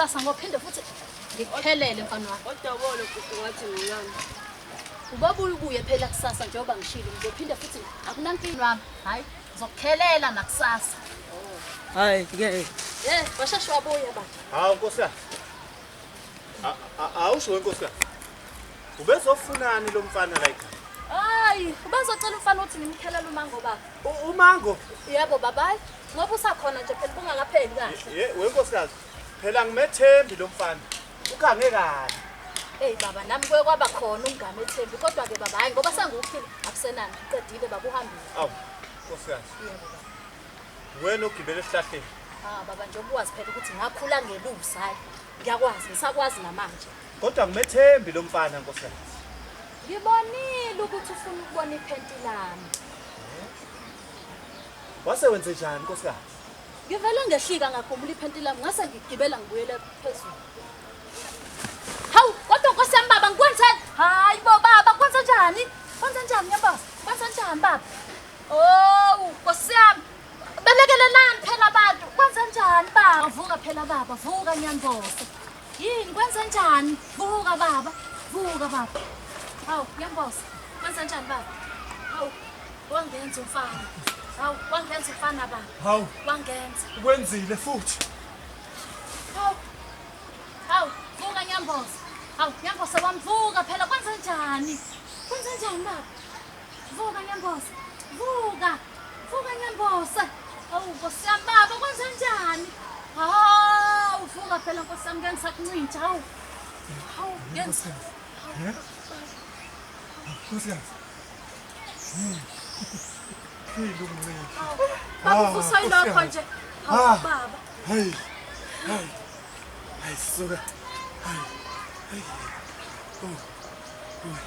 Nakusasa ngophinde futhi ngikuphelele mfana wami. Odobolo gugu ngathi mncane. Ubabuye ubuye phela kusasa njengoba ngishilo ngizophinde futhi akunankinga wami. Hayi, ngizokukhelela nakusasa. Hayi ngeke. Eh, washeshe wabuya baba. Hawu nkosikazi. Awusho wenkosikazi. Ubezofunani lo mfana la ekhaya? Hayi, ubezocela umfana ukuthi ngimkhelele umango baba. Umango? Yebo babayi, ngoba usakhona nje phela kungakapheli kahle. Ye wenkosikazi. Phela ngimethembi lo mfana. Ugange kabi. Hey baba, nami kuye kwaba khona ungamethembi kodwa ke baba hayi ngoba senguphile akusenani uqedile baba uhambile. Awu nkosikazi. Yebo baba. Wena ogibele esihlahleni. Ah baba njengoba wazi phela ukuthi ngakhula ngelusa hayi. Ngiyakwazi ngisakwazi namanje. Kodwa ngimethembi lo mfana nkosikazi. Ngibonile ukuthi ufuna ukubona iphenti lami. Wase wenze njani nkosikazi? Ngivele ngehlika ngagumula iphenti lami ngase ngigibela ngibuyele phezulu. Hawu, kodwa nkosi yami baba ngikwenzeni? Hayi bo baba, kwenze njani? Kwenze njani ngiyabona? Kwenze njani baba? Oh, nkosi yami. Belekelelani phela abantu. Kwenze njani baba? Vuka phela baba, vuka Nyambose. Yini kwenze njani? Vuka baba, vuka baba. Hawu, Nyambose, kwenze njani baba? Hawu, wangenza umfana. Hawu, wangenza umfana baba. Hawu, Wangenza. ukwenzile futhi. Hawu. Hawu, vuka Nyambose. Hawu, Nyambose wamvuka phela kwenze njani? Kwenze njani baba? Vuka Nyambose. Vuka. Vuka Nyambose. Hawu, Nkosi yami baba kwenze njani? Hawu, vuka phela Nkosi yami ngeke ngisakuncintsha. Hawu. Hawu, ngeke Nkosikazi. Phila ukuncintsha. Baba Ah, uvuswa yilokho Nkosi nje. Hawu Ah. baba. Hey. Hey. Hey suka. Hey. Hey. Oh. Oh.